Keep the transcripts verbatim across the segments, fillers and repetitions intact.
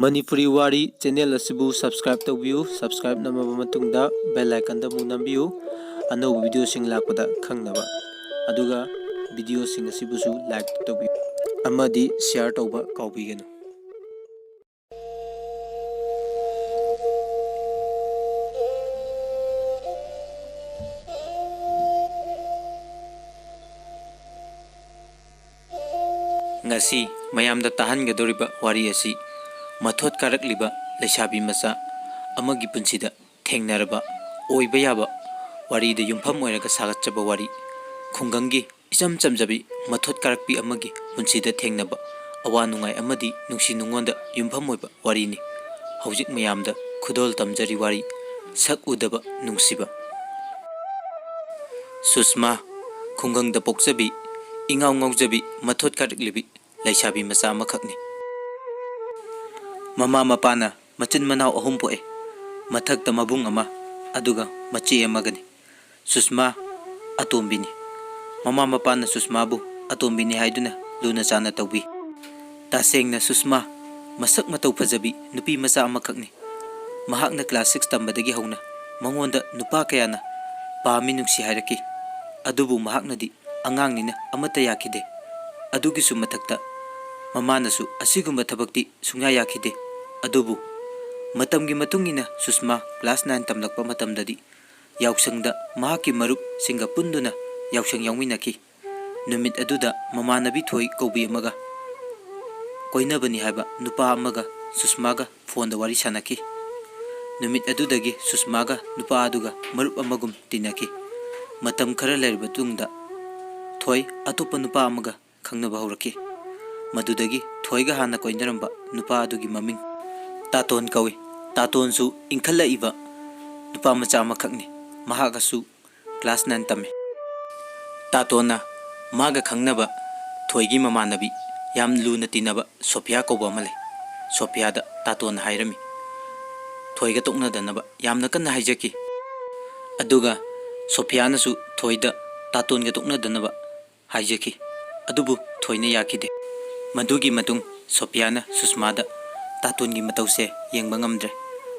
ꯃꯅꯤꯄꯨꯔꯤ ꯋꯥꯔꯤ ꯆꯦꯅꯦꯜ ꯑꯁꯤꯕꯨ subscribe ꯇꯧꯕꯤꯌꯨ꯫ Subscribe ꯅꯝꯃꯕ ꯃꯇꯨꯡꯗ bell icon ꯗ ꯑꯃꯨꯛ ꯅꯝꯕꯤꯌꯨ, ꯑꯅꯧꯕ video ꯁꯤꯡ ꯂꯥꯛꯄꯗ ꯈꯪꯅꯕ꯫ ꯑꯗꯨꯒ video ꯁꯤꯡ ꯑꯁꯤꯕꯨꯁꯨ like ꯇꯧꯕꯤꯌꯨ ꯑꯃꯗꯤ share ꯇꯧꯕ ꯀꯥꯎꯕꯤꯒꯅꯨ꯫ ꯉꯁꯤ ꯃꯌꯥꯝꯗ ꯇꯥꯍꯟꯒꯗꯧꯔꯤꯕ ꯋꯥꯔꯤ ꯑꯁꯤ ꯃꯊꯣꯠ ꯀꯥꯔꯛꯂꯤꯕ ꯂꯩꯁꯥꯕꯤ ꯃꯆꯥ ꯑꯃꯒꯤ ꯄꯨꯟꯁꯤꯗ ꯊꯦꯡꯅꯔꯕ ꯑꯣꯏꯕ ꯌꯥꯕ ꯋꯥꯔꯤꯗ ꯌꯨꯝꯐꯝ ꯑꯣꯏꯔꯒ ꯁꯥꯒꯠꯆꯕ ꯋꯥꯔꯤ꯫ ꯈꯨꯡꯒꯪꯒꯤ ꯏꯆꯝ ꯆꯝꯖꯕꯤ ꯃꯊꯣꯠ ꯀꯥꯔꯛꯄꯤ ꯑꯃꯒꯤ ꯄꯨꯟꯁꯤꯗ ꯊꯦꯡꯅꯕ ꯑꯋꯥ ꯅꯨꯡꯉꯥꯏ ꯑꯃꯗꯤ ꯅꯨꯡꯁꯤ ꯅꯨꯡꯉꯣꯟꯗ ꯌꯨꯝꯐꯝ ꯑꯣꯏꯕ ꯋꯥꯔꯤꯅꯤ꯫ ꯍꯧꯖꯤꯛ ꯃꯌꯥꯝꯗ ꯈꯨꯗꯣꯜ ꯇꯝꯖꯔꯤ ꯋꯥꯔꯤ, ꯁꯛ ꯎꯗꯕ ꯅꯨꯡꯁꯤꯕ꯫ ꯁꯨꯁꯃꯥ, ꯈꯨꯡꯒꯪꯗ ꯄꯣꯛꯆꯕꯤ, ꯏꯉꯥꯎ ꯉꯥꯎꯖꯕꯤ, ꯃꯊꯣꯠ ꯀꯥꯔꯛꯂꯤꯕꯤ ꯂꯩꯁꯥꯕꯤ ꯃꯆꯥ ꯑꯃꯈꯛꯅꯤ꯫ ꯃꯃꯥ ꯃꯄꯥꯅ ꯃꯆꯤꯟ ꯃꯅꯥꯎ ꯑꯍꯨꯝ ꯄꯣꯛꯑꯦ꯫ ꯃꯊꯛꯇ ꯃꯕꯨꯡ ꯑꯃ, ꯑꯗꯨꯒ ꯃꯆꯦ ꯑꯃꯒꯅꯤ꯫ ꯁꯨꯁꯃꯥ ꯑꯇꯣꯝꯕꯤꯅꯤ꯫ ꯃꯃꯥ ꯃꯄꯥꯅ ꯁꯨꯁꯃꯥꯕꯨ ꯑꯇꯣꯝꯕꯤꯅꯤ ꯍꯥꯏꯗꯨꯅ ꯂꯨꯅ ꯆꯥꯟꯅ ꯇꯧꯕꯤ꯫ ꯇꯁꯦꯡꯅ ꯁꯨꯁꯃꯥ ꯃꯁꯛ ꯃꯇꯧ ꯐꯖꯕꯤ ꯅꯨꯄꯤ ꯃꯆꯥ ꯑꯃꯈꯛꯅꯤ꯫ ꯃꯍꯥꯛꯅ class six ꯇꯝꯕꯗꯒꯤ ꯍꯧꯅ ꯃꯉꯣꯟꯗ ꯅꯨꯄꯥ ꯀꯌꯥꯅ ꯄꯥꯝꯃꯤ, ꯅꯨꯡꯁꯤ ꯍꯥꯏꯔꯛꯈꯤ꯫ ꯑꯗꯨꯕꯨ ꯃꯍꯥꯛꯅꯗꯤ ꯑꯉꯥꯡꯅꯤꯅ ꯑꯃꯠꯇ ꯌꯥꯈꯤꯗꯦ꯫ ꯑꯗꯨꯒꯤꯁꯨ ꯃꯊꯛꯇ ꯃꯃꯥꯅꯁꯨ ꯑꯁꯤꯒꯨꯝꯕ ꯊꯕꯛꯇꯤ ꯁꯨꯡꯌꯥ ꯌꯥꯈꯤꯗꯦ꯫ ꯑꯗꯨꯕꯨ ꯃꯇꯝꯒꯤ ꯃꯇꯨꯡ ꯏꯟꯅ ꯁꯨꯁꯃꯥ class nine ꯇꯝꯂꯛꯄ ꯃꯇꯝꯗꯗꯤ ꯌꯥꯎꯁꯪꯗ ꯃꯍꯥꯛꯀꯤ ꯃꯔꯨꯞꯁꯤꯡꯒ ꯄꯨꯟꯗꯨꯅ ꯌꯥꯎꯁꯪ ꯌꯥꯎꯃꯤꯟꯅꯈꯤ꯫ ꯅꯨꯃꯤꯠ ꯑꯗꯨꯗ ꯃꯃꯥꯟꯅꯕꯤ ꯊꯣꯏ ꯀꯧꯕꯤ ꯑꯃꯒ ꯀꯣꯏꯅꯕꯅꯤ ꯍꯥꯏꯕ ꯅꯨꯄꯥ ꯑꯃꯒ ꯁꯨꯁꯃꯥꯒ ꯐꯣꯟꯗ ꯋꯥꯔꯤ ꯁꯥꯟꯅꯈꯤ꯫ ꯅꯨꯃꯤꯠ ꯑꯗꯨꯗꯒꯤ ꯁꯨꯁꯃꯥꯒ ꯅꯨꯄꯥ ꯑꯗꯨꯒ ꯃꯔꯨꯞ ꯑꯃꯒꯨꯝ ꯇꯤꯟꯅꯈꯤ꯫ ꯃꯇꯝ ꯈꯔ ꯂꯩꯔꯕ ꯃꯇꯨꯡꯗ ꯊꯣꯏ ꯑꯇꯣꯞꯄ ꯅꯨꯄꯥ ꯑꯃꯒ ꯈꯪꯅꯕ ꯍꯧꯔꯛꯈꯤ꯫ ꯃꯗꯨꯗꯒꯤ ꯊꯣꯏꯒ ꯍꯥꯟꯅ ꯀꯣꯏꯅꯔꯝꯕ ꯅꯨꯄꯥ ꯑꯗꯨꯒꯤ ꯃꯃꯤꯡ ꯇꯥꯇꯣꯟ ꯀꯧꯏ꯫ ꯇꯥꯇꯣꯟꯁꯨ ꯏꯟꯈꯠꯂꯛꯏꯕ ꯅꯨꯄꯥ ꯃꯆꯥ ꯑꯃꯈꯛꯅꯤ꯫ ꯃꯍꯥꯛꯀꯁꯨ class nine ꯇꯝꯃꯤ꯫ ꯇꯥꯇꯣꯟꯅ ꯃꯥꯒ ꯈꯪꯅꯕ ꯊꯣꯏꯒꯤ ꯃꯃꯥꯟꯅꯕꯤ, ꯌꯥꯝ ꯂꯨꯅ ꯇꯤꯟꯅꯕ ꯁꯣꯐꯤꯌꯥ ꯀꯧꯕ ꯑꯃ ꯂꯩ꯫ ꯁꯣꯐꯤꯌꯥꯗ ꯇꯥꯇꯣꯟꯅ ꯍꯥꯏꯔꯝꯃꯤ꯫ ꯊꯣꯏꯒ ꯇꯣꯛꯅꯗꯅꯕ ꯌꯥꯝꯅ ꯀꯟꯅ ꯍꯥꯏꯖꯈꯤ꯫ ꯑꯗꯨꯒ ꯁꯣꯐꯤꯌꯥꯅꯁꯨ ꯊꯣꯏꯗ ꯇꯥꯇꯣꯟꯒ ꯇꯣꯛꯅꯗꯅꯕ ꯍꯥꯏꯖꯈꯤ꯫ ꯑꯗꯨꯕꯨ ꯊꯣꯏꯅ ꯌꯥꯈꯤꯗꯦ꯫ ꯃꯗꯨꯒꯤ ꯃꯇꯨꯡ ꯁꯣꯐꯤꯌꯥꯅ ꯁꯨꯁꯃꯥꯗ "ꯇꯥꯇꯣꯟꯒꯤ ꯃꯇꯧꯁꯦ ꯌꯦꯡꯕ ꯉꯝꯗ꯭ꯔꯦ꯫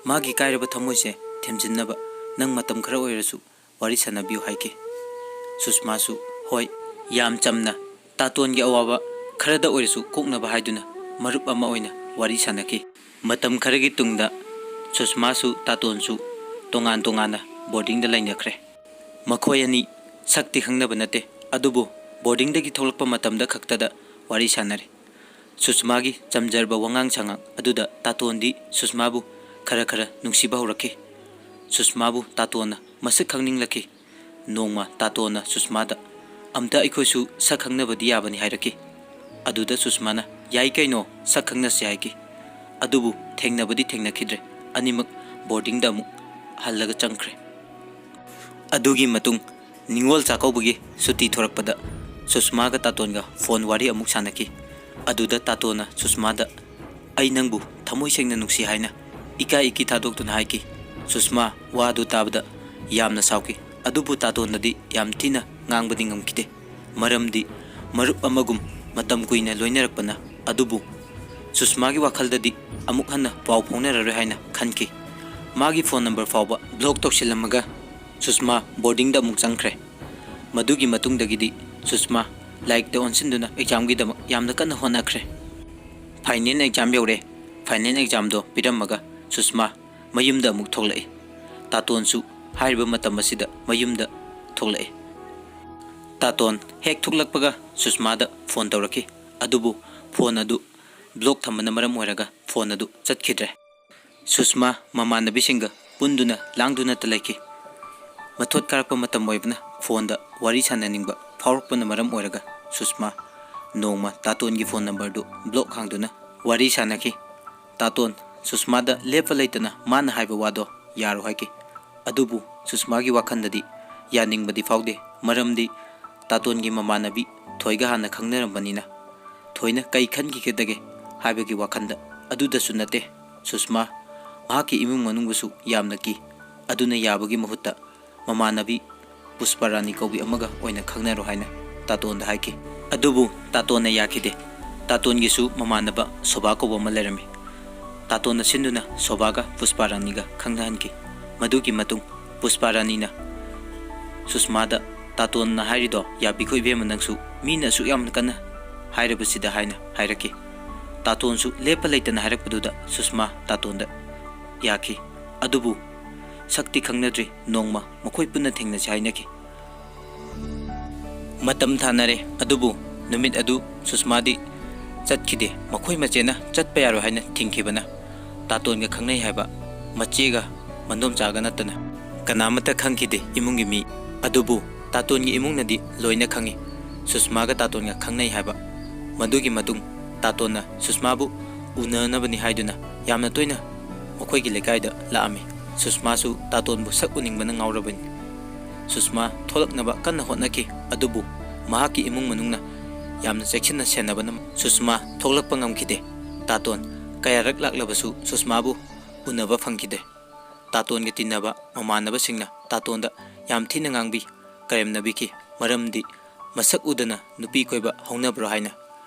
ꯃꯥꯒꯤ ꯀꯥꯏꯔꯕ ꯊꯃꯣꯏꯁꯦ ꯊꯦꯝꯖꯤꯟꯅꯕ ꯅꯪ ꯃꯇꯝ ꯈꯔ ꯑꯣꯏꯔꯁꯨ ꯋꯥꯔꯤ ꯁꯥꯟꯅꯕꯤꯌꯨ" ꯍꯥꯏꯈꯤ꯫ ꯁꯨꯁꯃꯥꯁꯨ "ꯍꯣꯏ" ꯌꯥꯝ ꯆꯝꯅ ꯇꯥꯇꯣꯟꯒꯤ ꯑꯋꯥꯕ ꯈꯔꯗ ꯑꯣꯏꯔꯁꯨ ꯀꯣꯛꯅꯕ ꯍꯥꯏꯗꯨꯅ ꯃꯔꯨꯞ ꯑꯃ ꯑꯣꯏꯅ ꯋꯥꯔꯤ ꯁꯥꯟꯅꯈꯤ꯫ ꯃꯇꯝ ꯈꯔꯒꯤ ꯇꯨꯡꯗ ꯁꯨꯁꯃꯥꯁꯨ ꯇꯥꯇꯣꯟꯁꯨ ꯇꯣꯉꯥꯟ ꯇꯣꯉꯥꯟꯅ ꯕꯣꯔꯗꯤꯡꯗ ꯂꯩꯅꯈ꯭ꯔꯦ꯫ ꯃꯈꯣꯏ ꯑꯅꯤ ꯁꯛꯇꯤ ꯈꯪꯅꯕ ꯅꯠꯇꯦ, ꯑꯗꯨꯕꯨ ꯕꯣꯔꯗꯤꯡꯗꯒꯤ ꯊꯣꯛꯂꯛꯄ ꯃꯇꯝꯗ ꯈꯛꯇꯗ ꯋꯥꯔꯤ ꯁꯥꯟꯅꯔꯦ꯫ ꯁꯨꯁꯃꯥꯒꯤ ꯆꯝꯖꯔꯕ ꯋꯥꯉꯥꯡ ꯁꯉꯥꯡ ꯑꯗꯨꯗ ꯇꯥꯇꯣꯟꯗꯤ ꯁꯨꯁꯃꯥꯕꯨ ꯈꯔ ꯈꯔ ꯅꯨꯡꯁꯤꯕ ꯍꯧꯔꯛꯈꯤ꯫ ꯁꯨꯁꯃꯥꯕꯨ ꯇꯥꯇꯣꯟꯅ ꯃꯁꯛ ꯈꯪꯅꯤꯡꯂꯛꯈꯤ꯫ ꯅꯣꯡꯃ ꯇꯥꯇꯣꯟꯅ ꯁꯨꯁꯃꯥꯗ, "ꯑꯝꯇ ꯑꯩꯈꯣꯏꯁꯨ ꯁꯛ ꯈꯪꯅꯕꯗꯤ ꯌꯥꯕꯅꯤ" ꯍꯥꯏꯔꯛꯈꯤ꯫ ꯑꯗꯨꯗ ꯁꯨꯁꯃꯥꯅ, "ꯌꯥꯏ ꯀꯩꯅꯣ, ꯁꯛ ꯈꯪꯅꯁꯦ" ꯍꯥꯏꯈꯤ꯫ ꯑꯗꯨꯕꯨ ꯊꯦꯡꯅꯕꯗꯤ ꯊꯦꯡꯅꯈꯤꯗ꯭ꯔꯦ꯫ ꯑꯅꯤꯃꯛ ꯕꯣꯔꯗꯤꯡꯗ ꯑꯃꯨꯛ ꯍꯜꯂꯒ ꯆꯪꯈ꯭ꯔꯦ꯫ ꯑꯗꯨꯒꯤ ꯃꯇꯨꯡ ꯅꯤꯉꯣꯜ ꯆꯥꯛꯀꯧꯕꯒꯤ ꯁꯨꯇꯤ ꯊꯣꯔꯛꯄꯗ ꯁꯨꯁꯃꯥꯒ ꯇꯥꯇꯣꯟꯒ ꯐꯣꯟ ꯋꯥꯔꯤ ꯑꯃꯨꯛ ꯁꯥꯟꯅꯈꯤ꯫ ꯑꯗꯨꯗ ꯇꯥꯇꯣꯟꯅ ꯁꯨꯁꯃꯥꯗ, "ꯑꯩ ꯅꯪꯕꯨ ꯊꯃꯣꯏ ꯁꯦꯡꯅ ꯅꯨꯡꯁꯤ" ꯍꯥꯏꯅ ꯏꯀꯥꯏ ꯏꯀꯤ ꯊꯥꯗꯣꯛꯇꯨꯅ ꯍꯥꯏꯈꯤ꯫ ꯁꯨꯁꯃꯥ ꯋꯥ ꯑꯗꯨ ꯇꯥꯕꯗ ꯌꯥꯝꯅ ꯁꯥꯎꯈꯤ, ꯑꯗꯨꯕꯨ ꯇꯥꯇꯣꯟꯅꯗꯤ ꯌꯥꯝ ꯊꯤꯅ ꯉꯥꯡꯕꯗꯤ ꯉꯝꯈꯤꯗꯦ꯫ ꯃꯔꯝꯗꯤ ꯃꯔꯨꯞ ꯑꯃꯒꯨꯝ ꯃꯇꯝ ꯀꯨꯏꯅ ꯂꯣꯏꯅꯔꯛꯄꯅ꯫ ꯑꯗꯨꯕꯨ ꯁꯨꯁꯃꯥꯒꯤ ꯋꯥꯈꯜꯗꯗꯤ ꯑꯃꯨꯛ ꯍꯟꯅ ꯄꯥꯎ ꯐꯥꯎꯅꯔꯔꯣꯏ ꯍꯥꯏꯅ ꯈꯟꯈꯤ꯫ ꯃꯥꯒꯤ ꯐꯣꯟ ꯅꯝꯕꯔ ꯐꯥꯎꯕ ꯕ꯭ꯂꯣꯛ ꯇꯧꯁꯤꯜꯂꯝꯃꯒ ꯁꯨꯁꯃꯥ ꯕꯣꯔꯗꯤꯡꯗ ꯑꯃꯨꯛ ꯆꯪꯈ꯭ꯔꯦ꯫ ꯃꯗꯨꯒꯤ ꯃꯇꯨꯡꯗꯒꯤꯗꯤ ꯁꯨꯁꯃꯥ ꯂꯥꯏꯔꯤꯛꯇ ꯑꯣꯟꯁꯤꯟꯗꯨꯅ ꯑꯦꯛꯖꯥꯝꯒꯤꯗꯃꯛ ꯌꯥꯝꯅ ꯀꯟꯅ ꯍꯣꯠꯅꯈ꯭ꯔꯦ꯫ ꯐꯥꯏꯅꯦꯜ ꯑꯦꯛꯖꯥꯝ ꯌꯧꯔꯦ꯫ ꯐꯥꯏꯅꯦꯜ ꯑꯦꯛꯖꯥꯝꯗꯣ ꯄꯤꯔꯝꯃꯒ ꯁꯨꯁꯃꯥ ꯃꯌꯨꯝꯗ ꯑꯃꯨꯛ ꯊꯣꯛꯂꯛꯏ꯫ ꯇꯥꯇꯣꯟꯁꯨ ꯍꯥꯏꯔꯤꯕ ꯃꯇꯝ ꯑꯁꯤꯗ ꯃꯌꯨꯝꯗ ꯊꯣꯛꯂꯛꯏ꯫ ꯇꯥꯇꯣꯟ ꯍꯦꯛ ꯊꯣꯛꯂꯛꯄꯒ ꯁꯨꯁꯃꯥꯗ ꯐꯣꯟ ꯇꯧꯔꯛꯈꯤ꯫ ꯑꯗꯨꯕꯨ ꯐꯣꯟ ꯑꯗꯨ ꯕ꯭ꯂꯣꯛ ꯊꯝꯕꯅ ꯃꯔꯝ ꯑꯣꯏꯔꯒ ꯐꯣꯟ ꯑꯗꯨ ꯆꯠꯈꯤꯗ꯭ꯔꯦ꯫ ꯁꯨꯁꯃꯥ ꯃꯃꯥꯟꯅꯕꯤꯁꯤꯡꯒ ꯄꯨꯟꯗꯨꯅ ꯂꯥꯡꯗꯨꯅꯇ ꯂꯩꯈꯤ꯫ ꯃꯊꯣꯠ ꯀꯥꯔꯛꯄ ꯃꯇꯝ ꯑꯣꯏꯕꯅ ꯐꯣꯟꯗ ꯋꯥꯔꯤ ꯁꯥꯟꯅꯅꯤꯡꯕ ꯐꯥꯎꯔꯛꯄꯅ ꯃꯔꯝ ꯑꯣꯏꯔꯒ ꯁꯨꯁꯃꯥ ꯅꯣꯡꯃ ꯇꯥꯇꯣꯟꯒꯤ ꯐꯣꯟ ꯅꯝꯕꯔꯗꯨ ꯕ꯭ꯂꯣꯛ ꯍꯥꯡꯗꯨꯅ ꯋꯥꯔꯤ ꯁꯥꯟꯅꯈꯤ꯫ ꯇꯥꯇꯣꯟ ꯁꯨꯁꯃꯥꯗ ꯂꯦꯞꯄ ꯂꯩꯇꯅ ꯃꯥꯅ ꯍꯥꯏꯕ ꯋꯥꯗꯣ ꯌꯥꯔꯣ ꯍꯥꯏꯈꯤ꯫ ꯑꯗꯨꯕꯨ ꯁꯨꯁꯃꯥꯒꯤ ꯋꯥꯈꯜꯗꯗꯤ ꯌꯥꯅꯤꯡꯕꯗꯤ ꯐꯥꯎꯗꯦ, ꯃꯔꯝꯗꯤ ꯇꯥꯇꯣꯟꯒꯤ ꯃꯃꯥꯟꯅꯕꯤ ꯊꯣꯏꯒ ꯍꯥꯟꯅ ꯈꯪꯅꯔꯝꯕꯅꯤꯅ꯫ ꯊꯣꯏꯅ ꯀꯩ ꯈꯟꯈꯤꯒꯗꯒꯦ ꯍꯥꯏꯕꯒꯤ ꯋꯥꯈꯜꯗ꯫ ꯑꯗꯨꯗꯁꯨ ꯅꯠꯇꯦ, ꯁꯨꯁꯃꯥ ꯃꯍꯥꯛꯀꯤ ꯏꯃꯨꯡ ꯃꯅꯨꯡꯕꯨꯁꯨ ꯌꯥꯝꯅ ꯀꯤ꯫ ꯑꯗꯨꯅ ꯌꯥꯕꯒꯤ ꯃꯍꯨꯠꯇ ꯃꯃꯥꯟꯅꯕꯤ ꯄꯨꯁꯄꯥꯔꯥꯅꯤ ꯀꯧꯕꯤ ꯑꯃꯒ ꯑꯣꯏꯅ ꯈꯪꯅꯔꯣ ꯍꯥꯏꯅ ꯇꯥꯇꯣꯟꯗ ꯍꯥꯏꯈꯤ꯫ ꯑꯗꯨꯕꯨ ꯇꯥꯇꯣꯟꯅ ꯌꯥꯈꯤꯗꯦ꯫ ꯇꯥꯇꯣꯟꯒꯤꯁꯨ ꯃꯃꯥꯟꯅꯕ ꯁꯣꯚꯥ ꯀꯧꯕ ꯑꯃ ꯂꯩꯔꯝꯃꯤ꯫ ꯇꯥꯇꯣꯟꯅ ꯁꯤꯟꯗꯨꯅ ꯁꯣꯚꯥꯒ ꯄꯨꯁꯄꯥ ꯔꯥꯅꯤꯒ ꯈꯪꯅꯍꯟꯈꯤ꯫ ꯃꯗꯨꯒꯤ ꯃꯇꯨꯡ ꯄꯨꯁꯄꯥ ꯔꯥꯅꯤꯅ ꯁꯨꯁꯃꯥꯗ, "ꯇꯥꯇꯣꯟꯅ ꯍꯥꯏꯔꯤꯗꯣ ꯌꯥꯕꯤꯈꯣ ꯏꯕꯦꯝꯃ, ꯅꯪꯁꯨ ꯃꯤꯅ ꯑꯁꯨꯛ ꯌꯥꯝꯅ ꯀꯟꯅ ꯍꯥꯏꯔꯕꯁꯤꯗ" ꯍꯥꯏꯅ ꯍꯥꯏꯔꯛꯈꯤ꯫ ꯇꯥꯇꯣꯟꯁꯨ ꯂꯦꯞꯄ ꯂꯩꯇꯅ ꯍꯥꯏꯔꯛꯄꯗꯨꯗ ꯁꯨꯁꯃꯥ ꯇꯥꯇꯣꯟꯗ ꯌꯥꯈꯤ꯫ ꯑꯗꯨꯕꯨ ꯁꯛꯇꯤ ꯈꯪꯅꯗ꯭ꯔꯤ, ꯅꯣꯡꯃ ꯃꯈꯣꯏ ꯄꯨꯟꯅ ꯊꯦꯡꯅꯁꯤ ꯍꯥꯏꯅꯈꯤ꯫ ꯃꯇꯝ ꯊꯥꯅꯔꯦ, ꯑꯗꯨꯕꯨ ꯅꯨꯃꯤꯠ ꯑꯗꯨ ꯁꯨꯁꯃꯥꯗꯤ ꯆꯠꯈꯤꯗꯦ꯫ ꯃꯈꯣꯏ ꯃꯆꯦꯅ ꯆꯠꯄ ꯌꯥꯔꯣꯏ ꯍꯥꯏꯅ ꯊꯤꯡꯈꯤꯕꯅ ꯇꯥꯇꯣꯟꯒ ꯈꯪꯅꯩ ꯍꯥꯏꯕ ꯃꯆꯦꯒ ꯃꯟꯗꯣꯝꯆꯥꯒ ꯅꯠꯇꯅ ꯀꯅꯥꯃꯠꯇ ꯈꯪꯈꯤꯗꯦ ꯏꯃꯨꯡꯒꯤ ꯃꯤ꯫ ꯑꯗꯨꯕꯨ ꯇꯥꯇꯣꯟꯒꯤ ꯏꯃꯨꯡꯅꯗꯤ ꯂꯣꯏꯅ ꯈꯪꯉꯤ꯫ ꯁꯨꯁꯃꯥꯒ ꯇꯥꯇꯣꯟꯒ ꯈꯪꯅꯩ ꯍꯥꯏꯕ꯫ ꯃꯗꯨꯒꯤ ꯃꯇꯨꯡ ꯇꯥꯇꯣꯟꯅ ꯁꯨꯁꯃꯥꯕꯨ ꯎꯅꯅꯕꯅꯤ ꯍꯥꯏꯗꯨꯅ ꯌꯥꯝꯅ ꯇꯣꯏꯅ ꯃꯈꯣꯏꯒꯤ ꯂꯩꯀꯥꯏꯗ ꯂꯥꯛꯑꯝꯃꯤ꯫ ꯁꯨꯁꯃꯥꯁꯨ ꯇꯥꯇꯣꯟꯕꯨ ꯁꯛ ꯎꯅꯤꯡꯕꯅ ꯉꯥꯎꯔꯕꯅꯤ꯫ ꯁꯨꯁꯃꯥ ꯊꯣꯛꯂꯛꯅꯕ ꯀꯟꯅ ꯍꯣꯠꯅꯈꯤ, ꯑꯗꯨꯕꯨ ꯃꯍꯥꯛꯀꯤ ꯏꯃꯨꯡ ꯃꯅꯨꯡꯅ ꯌꯥꯝꯅ ꯆꯦꯛꯁꯤꯟꯅ ꯁꯦꯟꯅꯕꯅ ꯁꯨꯁꯃꯥ ꯊꯣꯛꯂꯛꯄ ꯉꯝꯈꯤꯗꯦ꯫ ꯇꯥꯇꯣꯟ ꯀꯌꯥꯔꯛ ꯂꯥꯛꯂꯕꯁꯨ ꯁꯨꯁꯃꯥꯕꯨ ꯎꯅꯕ ꯐꯪꯈꯤꯗꯦ꯫ ꯇꯥꯇꯣꯟꯒ ꯇꯤꯟꯅꯕ ꯃꯃꯥꯟꯅꯕꯁꯤꯡꯅ ꯇꯥꯇꯣꯟꯗ ꯌꯥꯝ ꯊꯤꯅ ꯉꯥꯡꯕꯤ, ꯀꯔꯦꯝꯅꯕꯤꯈꯤ꯫ ꯃꯔꯝꯗꯤ ꯃꯁꯛ ꯎꯗꯅ ꯅꯨꯄꯤ ꯀꯣꯏꯕ ꯍꯧꯅꯕ꯭ꯔꯣ ꯍꯥꯏꯅ꯫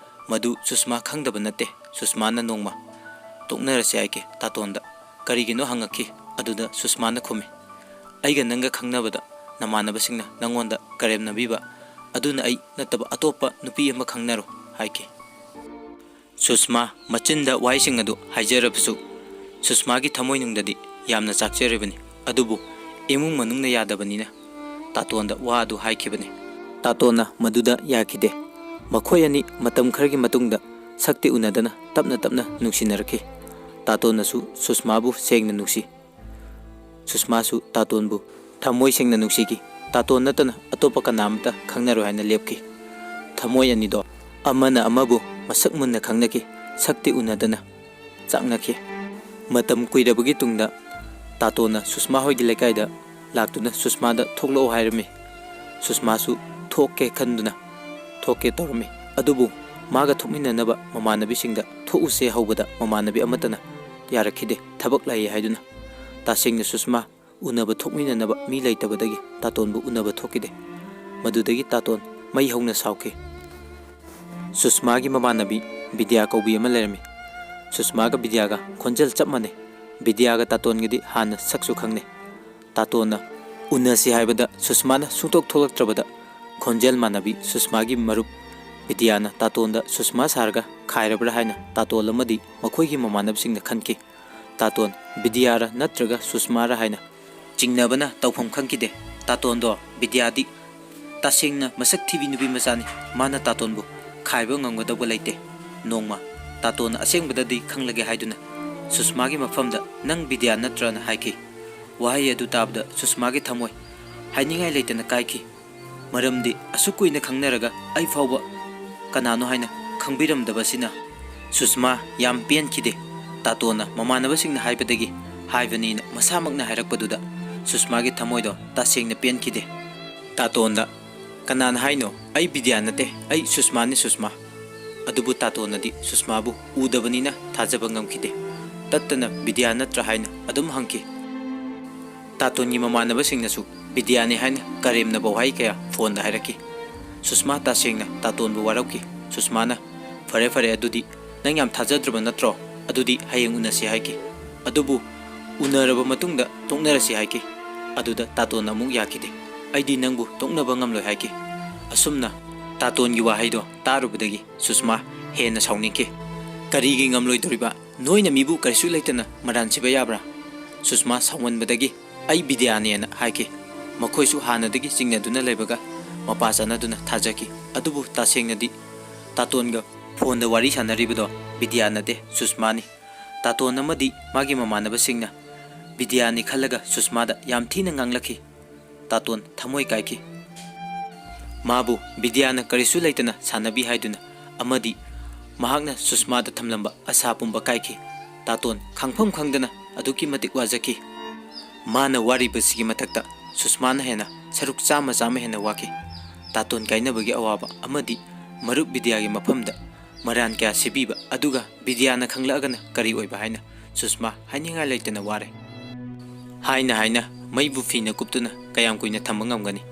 ꯃꯗꯨ ꯁꯨꯁꯃꯥ ꯈꯪꯗꯕ ꯅꯠꯇꯦ꯫ ꯁꯨꯁꯃꯥꯅ ꯅꯣꯡꯃ ꯇꯣꯛꯅꯔꯁꯦ ꯍꯥꯏꯈꯤ ꯇꯥꯇꯣꯟꯗ꯫ "ꯀꯔꯤꯒꯤꯅꯣ?" ꯍꯪꯉꯛꯈꯤ꯫ ꯑꯗꯨꯗ ꯁꯨꯁꯃꯥꯅ ꯈꯨꯝꯃꯤ, "ꯑꯩꯒ ꯅꯪꯒ ꯈꯪꯅꯕꯗ ꯅꯃꯥꯟꯅꯕꯁꯤꯡꯅ ꯅꯪꯉꯣꯟꯗ ꯀꯔꯦꯝꯅꯕꯤꯕ ꯑꯗꯨꯅ ꯑꯩ ꯅꯠꯇꯕ ꯑꯇꯣꯞꯄ ꯅꯨꯄꯤ ꯑꯃ ꯈꯪꯅꯔꯣ" ꯍꯥꯏꯈꯤ꯫ ꯁꯨꯁꯃꯥ ꯃꯆꯤꯟꯗ ꯋꯥꯍꯩꯁꯤꯡ ꯑꯗꯨ ꯍꯥꯏꯖꯔꯕꯁꯨ, ꯁꯨꯁꯃꯥꯒꯤ ꯊꯃꯣꯏꯅꯨꯡꯗꯗꯤ ꯌꯥꯝꯅ ꯆꯥꯛꯆꯔꯤꯕꯅꯤ꯫ ꯑꯗꯨꯕꯨ ꯏꯃꯨꯡ ꯃꯅꯨꯡꯅ ꯌꯥꯗꯕꯅꯤꯅ ꯇꯥꯇꯣꯟꯗ ꯋꯥ ꯑꯗꯨ ꯍꯥꯏꯈꯤꯕꯅꯤ꯫ ꯇꯥꯇꯣꯟꯅ ꯃꯗꯨꯗ ꯌꯥꯈꯤꯗꯦ꯫ ꯃꯈꯣꯏ ꯑꯅꯤ ꯃꯇꯝ ꯈꯔꯒꯤ ꯃꯇꯨꯡꯗ ꯁꯛꯇꯤ ꯎꯅꯗꯅ ꯇꯞꯅ ꯇꯞꯅ ꯅꯨꯡꯁꯤꯅꯔꯛꯈꯤ꯫ ꯇꯥꯇꯣꯟꯅꯁꯨ ꯁꯨꯁꯃꯥꯕꯨ ꯁꯦꯡꯅ ꯅꯨꯡꯁꯤ꯫ ꯁꯨꯁꯃꯥꯁꯨ ꯇꯥꯇꯣꯟꯕꯨ ꯊꯃꯣꯏ ꯁꯦꯡꯅ ꯅꯨꯡꯁꯤꯈꯤ꯫ ꯇꯥꯇꯣꯟ ꯅꯠꯇꯅ ꯑꯇꯣꯞꯄ ꯀꯅꯥ ꯑꯃꯠꯇ ꯈꯪꯅꯔꯣꯏ ꯍꯥꯏꯅ ꯂꯦꯞꯈꯤ꯫ ꯊꯃꯣꯏ ꯑꯅꯤꯗꯣ ꯑꯃꯅ ꯑꯃꯕꯨ ꯃꯁꯛ ꯃꯨꯟꯅ ꯈꯪꯅꯈꯤ, ꯁꯛꯇꯤ ꯎꯅꯗꯅ ꯆꯥꯛꯅꯈꯤ꯫ ꯃꯇꯝ ꯀꯨꯏꯔꯕꯒꯤ ꯇꯨꯡꯗ ꯇꯥꯇꯣꯟꯅ ꯁꯨꯁꯃꯥ ꯍꯣꯏꯒꯤ ꯂꯩꯀꯥꯏꯗ ꯂꯥꯛꯇꯨꯅ ꯁꯨꯁꯃꯥꯗ ꯊꯣꯛꯂꯛꯑꯣ ꯍꯥꯏꯔꯝꯃꯤ꯫ ꯁꯨꯁꯃꯥꯁꯨ ꯊꯣꯛꯀꯦ ꯈꯟꯗꯨꯅ ꯊꯣꯛꯀꯦ ꯇꯧꯔꯝꯃꯤ꯫ ꯑꯗꯨꯕꯨ ꯃꯥꯒ ꯊꯣꯛꯃꯤꯟꯅꯅꯕ ꯃꯃꯥꯟꯅꯕꯤꯁꯤꯡꯗ ꯊꯣꯛꯎꯁꯦ ꯍꯧꯕꯗ ꯃꯃꯥꯟꯅꯕꯤ ꯑꯃꯠꯇꯅ ꯌꯥꯔꯛꯈꯤꯗꯦ, ꯊꯕꯛ ꯂꯩ ꯍꯥꯏꯗꯨꯅ꯫ ꯇꯁꯦꯡꯅ ꯁꯨꯁꯃꯥ ꯎꯅꯕ ꯊꯣꯛꯃꯤꯟꯅꯅꯕ ꯃꯤ ꯂꯩꯇꯕꯗꯒꯤ ꯇꯥꯇꯣꯟꯕꯨ ꯎꯅꯕ ꯊꯣꯛꯈꯤꯗꯦ꯫ ꯃꯗꯨꯗꯒꯤ ꯇꯥꯇꯣꯟ ꯃꯩ ꯍꯧꯅ ꯁꯥꯎꯈꯤ꯫ ꯁꯨꯁꯃꯥꯒꯤ ꯃꯃꯥꯟꯅꯕꯤ ꯕꯤꯗ꯭ꯌꯥ ꯀꯧꯕꯤ ꯑꯃ ꯂꯩꯔꯝꯃꯤ꯫ ꯁꯨꯁꯃꯥꯒ ꯕꯤꯗ꯭ꯌꯥꯒ ꯈꯣꯟꯖꯦꯜ ꯆꯞ ꯃꯥꯟꯅꯩ꯫ ꯕꯤꯗ꯭ꯌꯥꯒ ꯇꯥꯇꯣꯟꯒꯗꯤ ꯍꯥꯟꯅ ꯁꯛꯁꯨ ꯈꯪꯅꯩ꯫ ꯇꯥꯇꯣꯟꯅ ꯎꯅꯁꯤ ꯍꯥꯏꯕꯗ ꯁꯨꯁꯃꯥꯅ ꯁꯨꯡꯊꯣꯛ ꯊꯣꯛꯂꯛꯇ꯭ꯔꯕꯗ ꯈꯣꯟꯖꯦꯜ ꯃꯥꯟꯅꯕꯤ ꯁꯨꯁꯃꯥꯒꯤ ꯃꯔꯨꯞ ꯕꯤꯗ꯭ꯌꯥꯅ ꯇꯥꯇꯣꯟꯗ ꯁꯨꯁꯃꯥ ꯁꯥꯔꯒ ꯈꯥꯏꯔꯕ꯭ꯔꯥ ꯍꯥꯏꯅ ꯇꯥꯇꯣꯟ ꯑꯃꯗꯤ ꯃꯈꯣꯏꯒꯤ ꯃꯃꯥꯟꯅꯕꯁꯤꯡꯅ ꯈꯟꯈꯤ꯫ ꯇꯥꯇꯣꯟ ꯕꯤꯗ꯭ꯌꯥꯔ ꯅꯠꯇ꯭ꯔꯒ ꯁꯨꯁꯃꯥꯔ ꯍꯥꯏꯅ ꯆꯤꯡꯅꯕꯅ ꯇꯧꯐꯝ ꯈꯪꯈꯤꯗꯦ꯫ ꯇꯥꯇꯣꯟꯗꯣ ꯕꯤꯗ꯭ꯌꯥꯗꯤ ꯇꯁꯦꯡꯅ ꯃꯁꯛ ꯊꯤꯕꯤ ꯅꯨꯄꯤ ꯃꯆꯥꯅꯤ꯫ ꯃꯥꯅ ꯇꯥꯇꯣꯟꯕꯨ ꯈꯥꯏꯕ ꯉꯝꯒꯗꯧꯕ ꯂꯩꯇꯦ꯫ ꯅꯣꯡꯃ ꯇꯥꯇꯣꯟꯅ ꯑꯁꯦꯡꯕꯗꯗꯤ ꯈꯪꯂꯒꯦ ꯍꯥꯏꯗꯨꯅ ꯁꯨꯁꯃꯥꯒꯤ ꯃꯐꯝꯗ "ꯅꯪ ꯕꯤꯗ꯭ꯌꯥ ꯅꯠꯇ꯭ꯔꯅ?" ꯍꯥꯏꯈꯤ꯫ ꯋꯥꯍꯩ ꯑꯗꯨ ꯇꯥꯕꯗ ꯁꯨꯁꯃꯥꯒꯤ ꯊꯃꯣꯏ ꯍꯥꯏꯅꯤꯡꯉꯥꯏ ꯂꯩꯇꯅ ꯀꯥꯏꯈꯤ꯫ ꯃꯔꯝꯗꯤ ꯑꯁꯨꯛ ꯀꯨꯏꯅ ꯈꯪꯅꯔꯒ ꯑꯩ ꯐꯥꯎꯕ ꯀꯅꯥꯅꯣ ꯍꯥꯏꯅ ꯈꯪꯕꯤꯔꯝꯗꯕꯁꯤꯅ ꯁꯨꯁꯃꯥ ꯌꯥꯝ ꯄꯦꯟꯈꯤꯗꯦ꯫ ꯇꯥꯇꯣꯟꯅ ꯃꯃꯥꯟꯅꯕꯁꯤꯡꯅ ꯍꯥꯏꯕꯗꯒꯤ ꯍꯥꯏꯕꯅꯤꯅ ꯃꯁꯥꯃꯛꯅ ꯍꯥꯏꯔꯛꯄꯗꯨꯗ ꯁꯨꯁꯃꯥꯒꯤ ꯊꯃꯣꯏꯗꯣ ꯇꯁꯦꯡꯅ ꯄꯦꯟꯈꯤꯗꯦ꯫ ꯇꯥꯇꯣꯟꯗ "ꯀꯅꯥꯅ ꯍꯥꯏꯅꯣ? ꯑꯩ ꯕꯤꯗ꯭ꯌꯥ ꯅꯠꯇꯦ, ꯑꯩ ꯁꯨꯁꯃꯥꯅꯤ, ꯁꯨꯁꯃꯥ꯫" ꯑꯗꯨꯕꯨ ꯇꯥꯇꯣꯟꯅꯗꯤ ꯁꯨꯁꯃꯥꯕꯨ ꯎꯗꯕꯅꯤꯅ ꯊꯥꯖꯕ ꯉꯝꯈꯤꯗꯦ꯫ ꯇꯠꯇꯅ "ꯕꯤꯗ꯭ꯌꯥ ꯅꯠꯇ꯭ꯔꯥ?" ꯍꯥꯏꯅ ꯑꯗꯨꯝ ꯍꯪꯈꯤ꯫ ꯇꯥꯇꯣꯟꯒꯤ ꯃꯃꯥꯟꯅꯕꯁꯤꯡꯅꯁꯨ ꯕꯤꯗ꯭ꯌꯥꯅꯤ ꯍꯥꯏꯅ ꯀꯔꯦꯝꯅꯕ ꯋꯥꯍꯩ ꯀꯌꯥ ꯐꯣꯟꯗ ꯍꯥꯏꯔꯛꯈꯤ꯫ ꯁꯨꯁꯃꯥ ꯇꯁꯦꯡꯅ ꯇꯥꯇꯣꯟꯕꯨ ꯋꯥꯔꯧꯈꯤ꯫ ꯁꯨꯁꯃꯥꯅ "ꯐꯔꯦ ꯐꯔꯦ, ꯑꯗꯨꯗꯤ ꯅꯪ ꯌꯥꯝ ꯊꯥꯖꯗ꯭ꯔꯕ ꯅꯠꯇ꯭ꯔꯣ? ꯑꯗꯨꯗꯤ ꯍꯌꯦꯡ ꯎꯅꯁꯤ" ꯍꯥꯏꯈꯤ꯫ ꯑꯗꯨꯕꯨ ꯎꯅꯔꯕ ꯃꯇꯨꯡꯗ ꯇꯣꯛꯅꯔꯁꯤ ꯍꯥꯏꯈꯤ꯫ ꯑꯗꯨꯗ ꯇꯥꯇꯣꯟꯅ ꯑꯃꯨꯛ ꯌꯥꯈꯤꯗꯦ꯫ "ꯑꯩꯗꯤ ꯅꯪꯕꯨ ꯇꯣꯛꯅꯕ ꯉꯝꯂꯣꯏ" ꯍꯥꯏꯈꯤ꯫ ꯑꯁꯨꯝꯅ ꯇꯥꯇꯣꯟꯒꯤ ꯋꯥꯍꯩꯗꯣ ꯇꯥꯔꯨꯕꯗꯒꯤ ꯁꯨꯁꯃꯥ ꯍꯦꯟꯅ ꯁꯥꯎꯅꯤꯡꯈꯤ꯫ "ꯀꯔꯤꯒꯤ ꯉꯝꯂꯣꯏꯗꯧꯔꯤꯕ? ꯅꯣꯏꯅ ꯃꯤꯕꯨ ꯀꯔꯤꯁꯨ ꯂꯩꯇꯅ ꯃꯔꯥꯟ ꯁꯤꯕ ꯌꯥꯕ꯭ꯔꯥ?" ꯁꯨꯁꯃꯥ ꯁꯥꯎꯃꯟꯕꯗꯒꯤ "ꯑꯩ ꯕꯤꯗ꯭ꯌꯥꯅꯦꯅ" ꯍꯥꯏꯈꯤ꯫ ꯃꯈꯣꯏꯁꯨ ꯍꯥꯟꯅꯗꯒꯤ ꯆꯤꯡꯅꯗꯨꯅ ꯂꯩꯕꯒ ꯃꯄꯥ ꯆꯥꯟꯅꯗꯨꯅ ꯊꯥꯖꯈꯤ꯫ ꯑꯗꯨꯕꯨ ꯇꯁꯦꯡꯅꯗꯤ ꯇꯥꯇꯣꯟꯒ ꯐꯣꯟꯗ ꯋꯥꯔꯤ ꯁꯥꯟꯅꯔꯤꯕꯗꯣ ꯕꯤꯗ꯭ꯌꯥ ꯅꯠꯇꯦ, ꯁꯨꯁꯃꯥꯅꯤ꯫ ꯇꯥꯇꯣꯟ ꯑꯃꯗꯤ ꯃꯥꯒꯤ ꯃꯃꯥꯟꯅꯕꯁꯤꯡꯅ ꯕꯤꯗ꯭ꯌꯥꯅꯤ ꯈꯜꯂꯒ ꯁꯨꯁꯃꯥꯗ ꯌꯥꯝ ꯊꯤꯅ ꯉꯥꯡꯂꯛꯈꯤ꯫ ꯇꯥꯇꯣꯟ ꯊꯃꯣꯏ ꯀꯥꯏꯈꯤ꯫ ꯃꯥꯕꯨ ꯕꯤꯗ꯭ꯌꯥꯅ ꯀꯔꯤꯁꯨ ꯂꯩꯇꯅ ꯁꯥꯟꯅꯕꯤ ꯍꯥꯏꯗꯨꯅ ꯑꯃꯗꯤ ꯃꯍꯥꯛꯅ ꯁꯨꯁꯃꯥꯗ ꯊꯝꯂꯝꯕ ꯑꯁꯥ ꯄꯨꯝꯕ ꯀꯥꯏꯈꯤ꯫ ꯇꯥꯇꯣꯟ ꯈꯪꯐꯝ ꯈꯪꯗꯅ ꯑꯗꯨꯛꯀꯤ ꯃꯇꯤꯛ ꯋꯥꯖꯈꯤ꯫ ꯃꯥꯅ ꯋꯥꯔꯤꯕꯁꯤꯒꯤ ꯃꯊꯛꯇ ꯁꯨꯁꯃꯥꯅ ꯍꯦꯟꯅ ꯁꯔꯨꯛ ꯆꯥꯝꯃ ꯆꯥꯝꯃ ꯍꯦꯟꯅ ꯋꯥꯈꯤ꯫ ꯇꯥꯇꯣꯟ ꯀꯥꯏꯅꯕꯒꯤ ꯑꯋꯥꯕ ꯑꯃꯗꯤ ꯃꯔꯨꯞ ꯕꯤꯗ꯭ꯌꯥꯒꯤ ꯃꯐꯝꯗ ꯃꯔꯥꯟ ꯀꯌꯥ ꯁꯤꯕꯤꯕ, ꯑꯗꯨꯒ ꯕꯤꯗ꯭ꯌꯥꯅ ꯈꯪꯂꯛꯑꯒꯅ ꯀꯔꯤ ꯑꯣꯏꯕ ꯍꯥꯏꯅ ꯁꯨꯁꯃꯥ ꯍꯥꯏꯅꯤꯡꯉꯥꯏ ꯂꯩꯇꯅ ꯋꯥꯔꯦ꯫ ꯍꯥꯏꯅ ꯍꯥꯏꯅ ꯃꯩꯕꯨ ꯐꯤꯅ ꯀꯨꯞꯇꯨꯅ ꯀꯌꯥꯝ ꯀꯨꯏꯅ ꯊꯝꯕ ꯉꯝꯒꯅꯤ?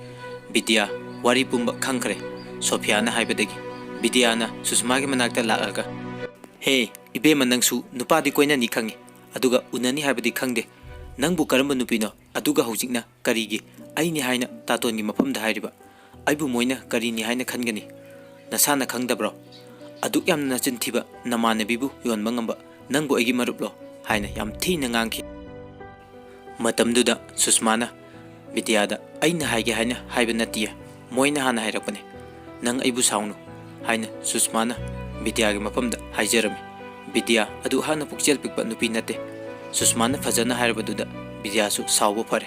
ꯕꯤꯗ꯭ꯌꯥ ꯋꯥꯔꯤ ꯄꯨꯝꯕ ꯈꯪꯈ꯭ꯔꯦ꯫ ꯁꯣꯐꯤꯌꯥꯅ ꯍꯥꯏꯕꯗꯒꯤ ꯕꯤꯗ꯭ꯌꯥꯅ ꯁꯨꯁꯃꯥꯒꯤ ꯃꯅꯥꯛꯇ ꯂꯥꯛꯂꯒ, ꯍꯦ, ꯏꯕꯦꯝꯃ, ꯅꯪꯁꯨ ꯅꯨꯄꯥꯗꯤ ꯀꯣꯏꯅꯅꯤ ꯈꯪꯉꯤ, ꯑꯗꯨꯒ ꯎꯅꯅꯤ ꯍꯥꯏꯕꯗꯤ ꯈꯪꯗꯦ꯫ ꯅꯪꯕꯨ ꯀꯔꯝꯕ ꯅꯨꯄꯤꯅꯣ? ꯑꯗꯨꯒ ꯍꯧꯖꯤꯛꯅ ꯀꯔꯤꯒꯤ ꯑꯩꯅꯤ ꯍꯥꯏꯅ ꯇꯥꯇꯣꯟꯒꯤ ꯃꯐꯝꯗ ꯍꯥꯏꯔꯤꯕ? ꯑꯩꯕꯨ ꯃꯣꯏꯅ ꯀꯔꯤꯅꯤ ꯍꯥꯏꯅ ꯈꯟꯒꯅꯤ? ꯅꯁꯥꯅ ꯈꯪꯗꯕ꯭ꯔꯣ? ꯑꯗꯨꯛ ꯌꯥꯝꯅ ꯅꯆꯤꯟ ꯊꯤꯕ ꯅꯃꯥꯟꯅꯕꯤꯕꯨ ꯌꯣꯟꯕ ꯉꯝꯕ ꯅꯪꯕꯨ ꯑꯩꯒꯤ ꯃꯔꯨꯞꯂꯣ?" ꯍꯥꯏꯅ ꯌꯥꯝ ꯊꯤꯅ ꯉꯥꯡꯈꯤ꯫ ꯃꯇꯝꯗꯨꯗ ꯁꯨꯁꯃꯥꯅ ꯕꯤꯗ꯭ꯌꯥꯗ, "ꯑꯩꯅ ꯍꯥꯏꯒꯦ ꯍꯥꯏꯅ ꯍꯥꯏꯕ ꯅꯠꯇꯤꯌꯦ, ꯃꯣꯏꯅ ꯍꯥꯟꯅ ꯍꯥꯏꯔꯛꯄꯅꯦ, ꯅꯪ ꯑꯩꯕꯨ ꯁꯥꯎꯅꯨ" ꯍꯥꯏꯅ ꯁꯨꯁꯃꯥꯅ ꯕꯤꯗ꯭ꯌꯥꯒꯤ ꯃꯐꯝꯗ ꯍꯥꯏꯖꯔꯝꯃꯤ꯫ ꯕꯤꯗ꯭ꯌꯥ ꯑꯗꯨꯛ ꯍꯥꯛꯅ ꯄꯨꯛꯆꯦꯜ ꯄꯤꯛꯄ ꯅꯨꯄꯤ ꯅꯠꯇꯦ꯫ ꯁꯨꯁꯃꯥꯅ ꯐꯖꯅ ꯍꯥꯏꯔꯕꯗꯨꯗ ꯕꯤꯗ꯭ꯌꯥꯁꯨ ꯁꯥꯎꯕ ꯐꯔꯦ꯫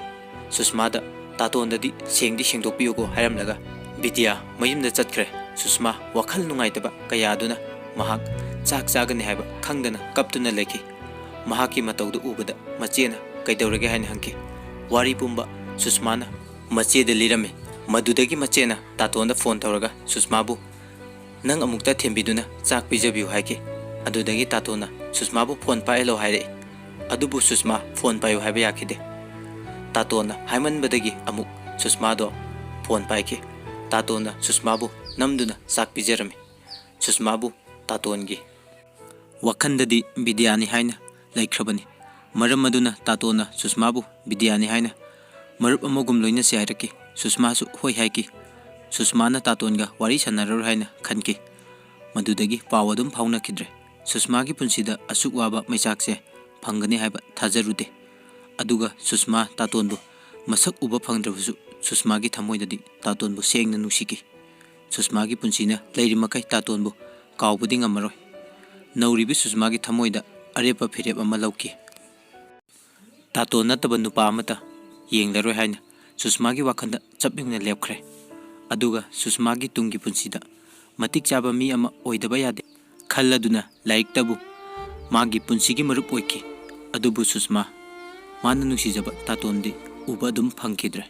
ꯁꯨꯁꯃꯥꯗ, "ꯇꯥꯇꯣꯟꯗꯗꯤ ꯁꯦꯡꯗꯤ ꯁꯦꯡꯗꯣꯛꯄꯤꯌꯨꯀꯣ" ꯍꯥꯏꯔꯝꯂꯒ ꯕꯤꯗ꯭ꯌꯥ ꯃꯌꯨꯝꯗ ꯆꯠꯈ꯭ꯔꯦ꯫ ꯁꯨꯁꯃꯥ ꯋꯥꯈꯜ ꯅꯨꯡꯉꯥꯏꯇꯕ ꯀꯌꯥꯗꯨꯅ ꯃꯍꯥꯛ ꯆꯥꯛ ꯆꯥꯒꯅꯤ ꯍꯥꯏꯕ ꯈꯪꯗꯅ ꯀꯞꯇꯨꯅ ꯂꯩꯈꯤ꯫ ꯃꯍꯥꯛꯀꯤ ꯃꯇꯧꯗꯨ ꯎꯕꯗ ꯃꯆꯦꯅ ꯀꯩꯗꯧꯔꯒꯦ ꯍꯥꯏꯅ ꯍꯪꯈꯤ꯫ ꯋꯥꯔꯤ ꯄꯨꯝꯕ ꯁꯨꯁꯃꯥꯅ ꯃꯆꯦꯗ ꯂꯤꯔꯝꯃꯤ꯫ ꯃꯗꯨꯗꯒꯤ ꯃꯆꯦꯅ ꯇꯥꯇꯣꯟꯗ ꯐꯣꯟ ꯇꯧꯔꯒ ꯁꯨꯁꯃꯥꯕꯨ, "ꯅꯪ ꯑꯃꯨꯛꯇ ꯊꯦꯝꯕꯤꯗꯨꯅ ꯆꯥꯛ ꯄꯤꯖꯕꯤꯌꯨ" ꯍꯥꯏꯈꯤ꯫ ꯑꯗꯨꯗꯒꯤ ꯇꯥꯇꯣꯟꯅ ꯁꯨꯁꯃꯥꯕꯨ ꯐꯣꯟ ꯄꯥꯏꯍꯜꯂꯣ ꯍꯥꯏꯔꯛꯏ꯫ ꯑꯗꯨꯕꯨ ꯁꯨꯁꯃꯥ ꯐꯣꯟ ꯄꯥꯏꯌꯨ ꯍꯥꯏꯕ ꯌꯥꯈꯤꯗꯦ꯫ ꯇꯥꯇꯣꯟꯅ ꯍꯥꯏꯃꯟꯕꯗꯒꯤ ꯑꯃꯨꯛ ꯁꯨꯁꯃꯥꯗꯣ ꯐꯣꯟ ꯄꯥꯏꯈꯤ꯫ ꯇꯥꯇꯣꯟꯅ ꯁꯨꯁꯃꯥꯕꯨ ꯅꯝꯗꯨꯅ ꯆꯥꯛ ꯄꯤꯖꯔꯝꯃꯤ꯫ ꯁꯨꯁꯃꯥꯕꯨ ꯇꯥꯇꯣꯟꯒꯤ ꯋꯥꯈꯟꯗꯗꯤ ꯕꯤꯗ꯭ꯌꯥꯅꯤ ꯍꯥꯏꯅ ꯂꯩꯈ꯭ꯔꯕꯅꯤ꯫ ꯃꯔꯝ ꯑꯗꯨꯅ ꯇꯥꯇꯣꯟꯅ ꯁꯨꯁꯃꯥꯕꯨ ꯕꯤꯗ꯭ꯌꯥꯅꯤ ꯍꯥꯏꯅ ꯃꯔꯨꯞ ꯑꯃꯒꯨꯝ ꯂꯣꯏꯅꯁꯤ ꯍꯥꯏꯔꯛꯈꯤ꯫ ꯁꯨꯁꯃꯥꯁꯨ ꯍꯣꯏ ꯍꯥꯏꯈꯤ꯫ ꯁꯨꯁꯃꯥꯅ ꯇꯥꯇꯣꯟꯒ ꯋꯥꯔꯤ ꯁꯥꯟꯅꯔꯔꯣꯏ ꯍꯥꯏꯅ ꯈꯟꯈꯤ꯫ ꯃꯗꯨꯗꯒꯤ ꯄꯥꯎ ꯑꯗꯨꯝ ꯐꯥꯎꯅꯈꯤꯗ꯭ꯔꯦ꯫ ꯁꯨꯁꯃꯥꯒꯤ ꯄꯨꯟꯁꯤꯗ ꯑꯁꯨꯛ ꯋꯥꯕ ꯃꯩꯆꯥꯛꯁꯦ ꯐꯪꯒꯅꯤ ꯍꯥꯏꯕ ꯊꯥꯖꯔꯨꯗꯦ꯫ ꯑꯗꯨꯒ ꯁꯨꯁꯃꯥ ꯇꯥꯇꯣꯟꯕꯨ ꯃꯁꯛ ꯎꯕ ꯐꯪꯗ꯭ꯔꯕꯁꯨ ꯁꯨꯁꯃꯥꯒꯤ ꯊꯃꯣꯏꯗꯗꯤ ꯇꯥꯇꯣꯟꯕꯨ ꯁꯦꯡꯅ ꯅꯨꯡꯁꯤꯈꯤ꯫ ꯁꯨꯁꯃꯥꯒꯤ ꯄꯨꯟꯁꯤꯅ ꯂꯩꯔꯤꯃꯈꯩ ꯇꯥꯇꯣꯟꯕꯨ ꯀꯥꯎꯕꯗꯤ ꯉꯝꯃꯔꯣꯏ꯫ ꯅꯧꯔꯤꯕꯤ ꯁꯨꯁꯃꯥꯒꯤ ꯊꯃꯣꯏꯗ ꯑꯔꯦꯞꯄ ꯐꯤꯔꯦꯞ ꯑꯃ ꯂꯧꯈꯤ꯫ ꯇꯥꯇꯣꯟ ꯅꯠꯇꯕ ꯅꯨꯄꯥ ꯑꯃꯠꯇ ꯌꯦꯡꯂꯔꯣꯏ ꯍꯥꯏꯅ ꯁꯨꯁꯃꯥꯒꯤ ꯋꯥꯈꯜꯗ ꯆꯞ ꯌꯨꯡꯅ ꯂꯦꯞꯈ꯭ꯔꯦ꯫ ꯑꯗꯨꯒ ꯁꯨꯁꯃꯥꯒꯤ ꯇꯨꯡꯒꯤ ꯄꯨꯟꯁꯤꯗ ꯃꯇꯤꯛ ꯆꯥꯕ ꯃꯤ ꯑꯃ ꯑꯣꯏꯗꯕ ꯌꯥꯗꯦ ꯈꯜꯂꯗꯨꯅ ꯂꯥꯏꯔꯤꯛꯇꯕꯨ ꯃꯥꯒꯤ ꯄꯨꯟꯁꯤꯒꯤ ꯃꯔꯨꯞ ꯑꯣꯏꯈꯤ꯫ ꯑꯗꯨꯕꯨ ꯁꯨꯁꯃꯥ, ꯃꯥꯅ ꯅꯨꯡꯁꯤꯖꯕ ꯇꯥꯇꯣꯟꯗꯤ ꯎꯕ ꯑꯗꯨꯝ ꯐꯪꯈꯤꯗ꯭ꯔꯦ꯫